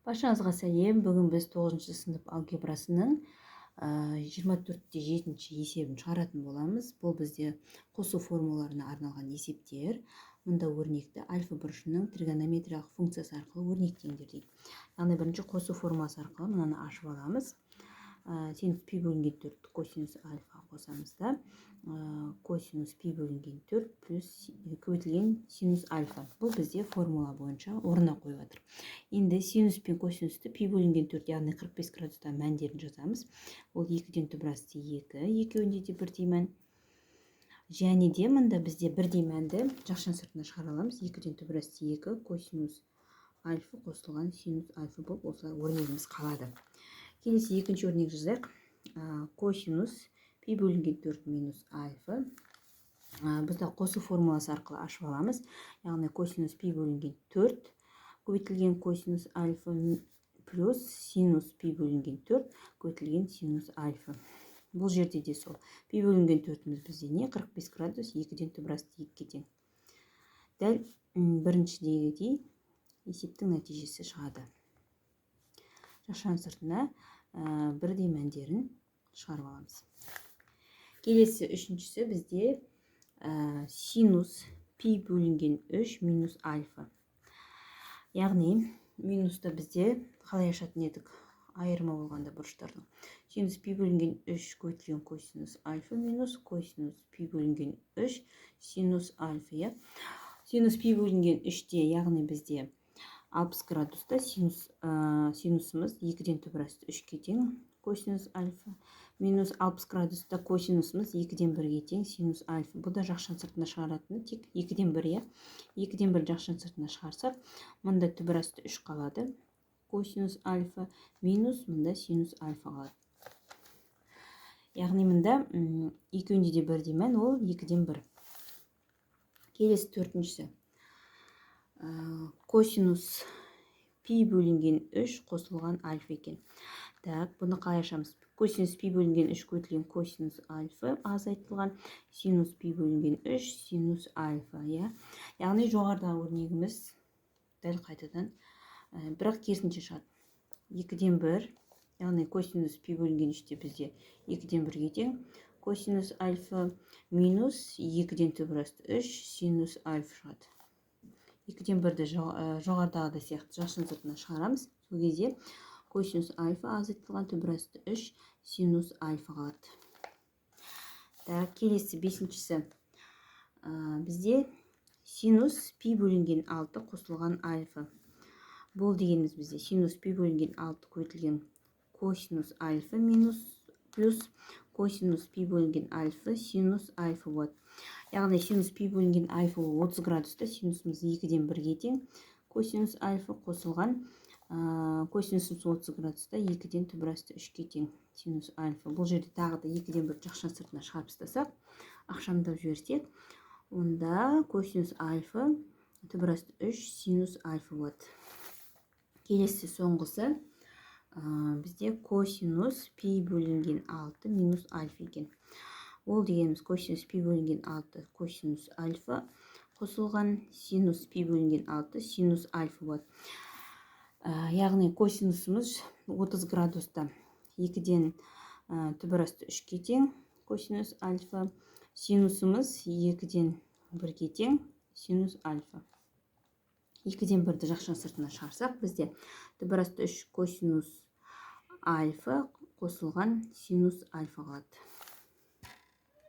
Баршаңызға сәлем! Бүгін біз 9 сынып алгебрасының 24-те 7 есебін шығаратын боламыз. Бұл бізде қосу формулаларына арналған есептер. Мұнда өрнекті альфа бұрышының тригонометриялық функциясы арқылы өрнектеңдер дейді. Яғни бірінші қосу формуласы арқылы мынаны ашып аламыз. Синус пи бөлінген 4 косинус альфа қосамыз да, косинус пи бөлінген 4 плюс көбейтілген синус альфа. Бұл бізде формула бойынша орнына қойып жатыр. Енді синус пен косинусты пи бөлінген 4, яғни 45 градуста мәндерін жазамыз. Ол 2-ден түбір асты 2, екеуінде де бірдей мән. Және де мында бізде бірдей мәнді жақшаның сыртына шығара аламыз. 2-ден түбір асты 2 косинус альфа қосылған синус альфа болып, осылай өрнегіміз қалады. Келесі екінші өрнек жазайық. Косинус пи бөлінген 4 минус альфа. Біз де қосу формуласы арқылы ашып аламыз. Яғни косинус пи бөлінген 4 көбейтілген косинус альфа плюс синус пи бөлінген 4 көбейтілген синус альфа. Бұл жерде де сол пи бөлінген төртіміз бізде не? 45 градус, 2-ден түбір асты 2-ге тең. Дәл біріншідегідей есептің нәтижесі шығады. Жақшаның сыртына бірдей мәндерін шығарып аламыз. Келесі үшіншісі бізде синус пи бөлінген 3 минус альфа. Яғни минусты бізде қалай ашатын едік айырма болғанда бұрыштардың? Синус пи бөлінген 3 көбейтілген косинус альфа минус косинус пи бөлінген 3 синус альфа, иә. Синус пи бөлінген 3-те, яғни бізде 60 градуста синусымыз 2-ден түбір асты 3-ке тең косинус альфа минус 60 градуста косинусымыз 2-ден 1-ге тең синус альфа. Бұл да жақшаның сыртына шығаратыны тек 2-ден 1, иә. 2-ден 1 жақшаның сыртына шығарсақ, мында түбір асты 3 қалады косинус альфа минус мында синус альфа қалады. Яғни мында екеуінде де бірдей мән, ол 2-ден 1. Келесі төртіншісі. Косинус пи бөлінген 3 қосылған альфа екен. Так, бұны қалай ашамыз? Косинус пи бөлінген 3 көбейтілген косинус альфа азайтылған синус пи бөлінген 3 синус альфа, иә. Яғни жоғарыдағы өрнегіміз дәл қайтадан, бірақ керісінше шығады. 2-ден 1, яғни косинус пи бөлінген 3-те бізде 2-ден 1-ге тең косинус альфа минус 2-ден түбір асты 3 синус альфа шығады. 2-ден 1-ді жоғарыдағыдай сияқты жақшаның сыртына шығарамыз. Сол кезде косинус альфа азайтылған түбір асты 3 синус альфа қалады. Так, келесі бесіншісі. Бізде синус пи бөлінген 6 қосылған альфа. Бұл дегеніміз бізде синус пи бөлінген 6 көбейтілген косинус альфа минус плюс косинус пи бөлінген альфа синус альфа болады. Яғни синус пи бөлінген альфа ол 30 градуста синусымыз 2-ден 1-ге тең косинус альфа қосылған косинусымыз 30 градуста 2-ден түбір асты 3-ке тең синус альфа. Бұл жерде тағы да 2-ден 1 жақшаның сыртына шығарып тастасақ, ықшамдап жіберсек, онда косинус альфа түбір асты 3 синус альфа болады. Келесі соңғысы бізде косинус пи бөлінген 6 минус альфа екен. Ол дегеніміз косинус пи бөлінген 6 косинус альфа қосылған синус пи бөлінген 6 синус альфа болады. Яғни косинусымыз 30 градуста 2-ден түбір асты 3-ке тең косинус альфа, синусымыз 2-ден 1-ге тең синус альфа. 2-ден 1-ді жақшаның сыртына шығарсақ, бізде түбір асты 3 косинус альфа қосылған синус альфа қалады.